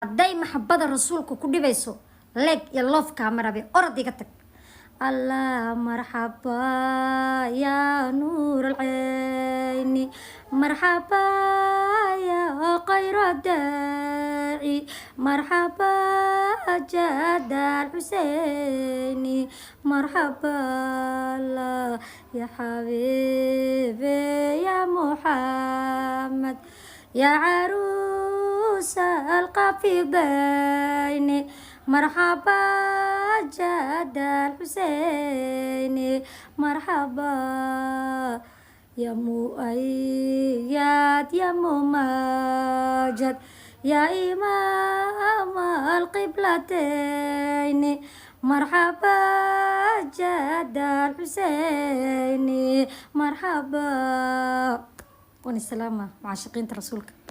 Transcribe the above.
Hadday maxabada Rasuulka ku dhibayso, like iyo love kaama rabe, orod iga tag. Allah marxaba ya nuur alcayni, marxaba ya khayra daaci, marxaba jad alxuseyni, marxaba la ya xabiibi ya Muxamed, ya caruus alqafidayn, marxaba jad alxuseyni, marxaba ya mu'ayad ya mumajad, ya imaam alqiblatayni, marxaba jad alxuseyni, marxaba. Wan salaama mucaashaqiinta Rasuulka.